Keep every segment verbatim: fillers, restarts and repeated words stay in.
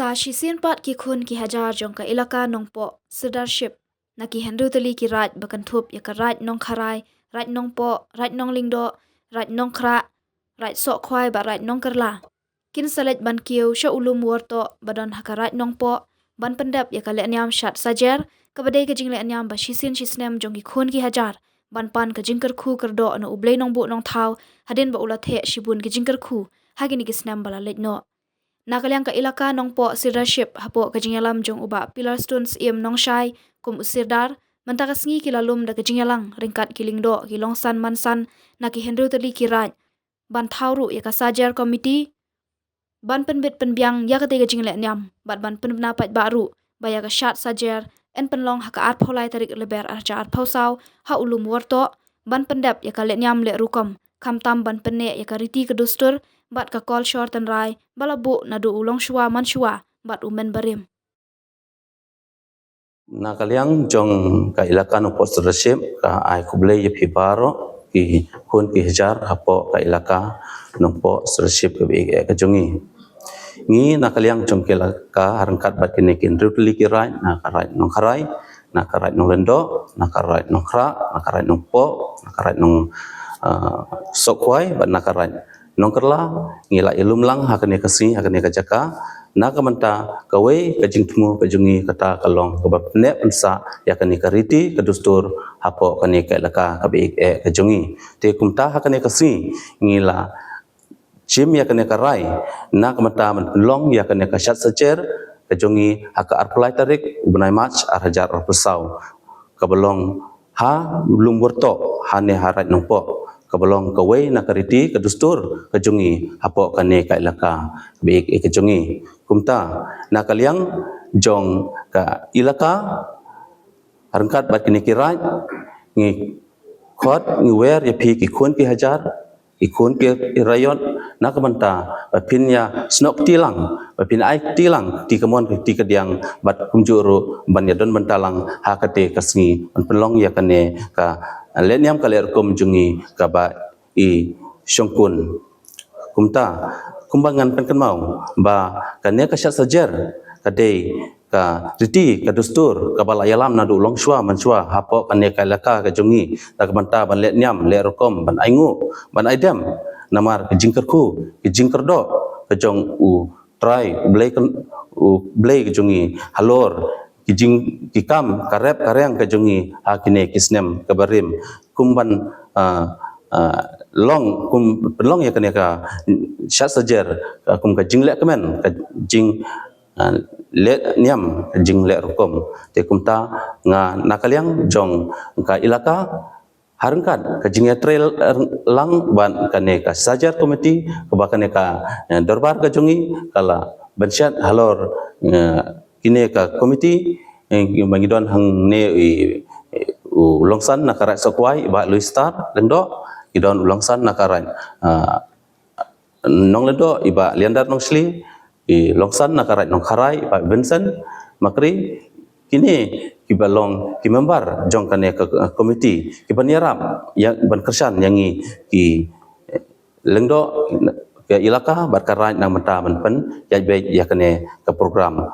Ka shisien pat ki khun ki hajar jong ka elaka Nongpoh Sirdarship na ki hynriew tylli ki raid ba kynthup ïa ka Raid Nongkharai, Raid Nongpoh, Raid Nonglyngdoh, Raid Nongkhrah, Raid Sohkhwai bad Raid Nongkylla kin sa leit ban kiew sha u lum Wortoh ba don ha ka Raid Nongpoh ban pyndep ïa ka lehniam Shad Sajer, kaba dei ka jinglehniam ba shisien shisnem jong ki khun ki hajar ban pan ka jingkyrkhu kyrdoh na U Blei Nongbuh Nongthaw, hadien ba u la theh shibun ki jingkyrkhu ha kine ki snem ba la leit noh. Na ka liang ka elaka Nongpoh Sirdarship, hapoh ka jingïalam jong u Bah Pillarstone Syiem Nongshai kum u Sirdar, mynta ka sngi ki la lum da ka jingïalang ryngkat ki lyngdoh ki longsan mansan na ki hynriew tylli ki raid ban thaw ruh ïa ka Sajer Committee ban pynbit pynbiang ïa katei ka jinglehniam bad ban pynbna paidbah ruh ba ïa ka Shad Sajer yn pynlong ha ka arphew lai tarik Lber arhajar arphew saw ha u lum Wortoh ban pyndep ïa ka lehniam leh rukom, khamtam ban pynneh ïa ka riti ka dustur bad ka kolshor tynrai ba la buh naduh u longshuwa manshuwa bad u mynbarim. Na ka liang jong ka elaka Nongpoh Sirdarship, ka ai khublei ïa phi baroh ki khun ki hajar hapoh ka elaka Nongpoh Sirdarship kaba ïeit ka jong ngi. Ngi na ka liang jong ka elaka, ha ryngkat bad kine ki hynriew tylli ki raid, na ka Raid Nongkharai, na ka Raid Nonglyngdoh, na ka Raid Nongkhrah, na ka Raid Nongpoh, na ka Raid Nong, ah, Sohkhwai bad na ka Raid Nongkylla, ngi la ïalum lang ha kane ka sngi, ha kane ka jaka, na ka bynta kawei ka jingthmu ka jong ngi kata ka long kaba pynneh pynsah ïa kane ka riti ka dustur hapoh kane ka elaka kaba ïeit ka jong ngi. Te kumta ha kane ka sngi ngi la shim ïa kane ka rai na ka bynta ban pynlong ïa kane ka Shad Sajer ka jong ngi ha ka arphew lai tarik u bnai March arhajar arphew saw, kaba long ha lum Wortoh, hane ha Raid Nongpoh, kaba long kawei na ka riti ka dustur ka jong ngi hapoh kane ka elaka kaba ïeit ka jong ngi. Kumta na ka liang jong ka elaka, ha ryngkat bad kine ki raid, ngi khot ngi wer ïa phi ki khun ki hajar, ki khun ki raid, na ka bynta ba phin ïa snoh kti lang, ba phin ai kti lang kti kamon kti kadiang, bad kumjuh ruh ban ïa don bynta lang ha kata ka sngi ban pynlong ïa kane ka lehniam ka leh rukom jong ngi kaba i shongkun. Kumta, kumba ngan pynkynmaw ba kane ka Shad Sajer ka dei ka riti ka dustur kaba la ïalam naduh longshuwa manshuwa hapoh kane ka elaka ka jong ngi, na ka bynta ban lehniam leh rukom, ban ainguh, ban aidem namar ka jingkyrkhu, ka jingkyrdoh ka jong U Trai, U Blei ka, U Blei ka jong ngi halor ki jing, ki kam ka rep ka riang ka jong ngi ha kine ki snem kaba rim, kum ban, ah, ah, long, kum pynlong ïa kane ka Shad Sajer, ah, kum ka jingleh kmen, ka jing, ah, lehniam, ka jingleh rukom. Te kumta nga na ka liang jong ka elaka, ha ryngkat ka jingïatrei lang bad kane ka Sajer Committee, kaba kane ka, eh, dorbar ka jong ngi ka la bynshet halor, eh, kine ka committee, eh, ba ngi don hangne i, i, u longsan na ka Raid Sohkhwai i Bah Louis Star Lyngdoh, ngi don u longsan na ka Raid, ah, Nonglyngdoh i Bah Liandar Nongshli, i longsan na ka Raid Nongkharai i Bah Vincent Makri, kine kiba long ki member jong kane ka, ka committee, kiban ïarap ïa, ban kyrshan ïa ngi ki, eh, lyngdoh ka elaka bad ka raid na ka bynta ban pynïaid beit ïa kane ka program.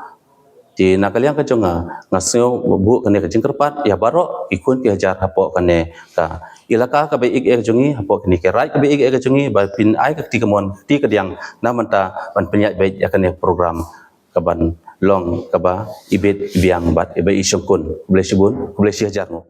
Te na ka liang ka jong nga, nga sngew buh kane ka jingkyrpad ïa baroh ki khun ki hajar hapoh kane ka elaka kaba ïeit ka jong ngi, hapoh kane ka raid kaba ïeit ka jong ngi, ba phin ai ka kti kamon kti kadiang na ka bynta ban pynïaid beit ïa kane program kaban long kaba ibit ibiang bad iba i shongkun. Khublei shibun, khublei shi hajar nguh.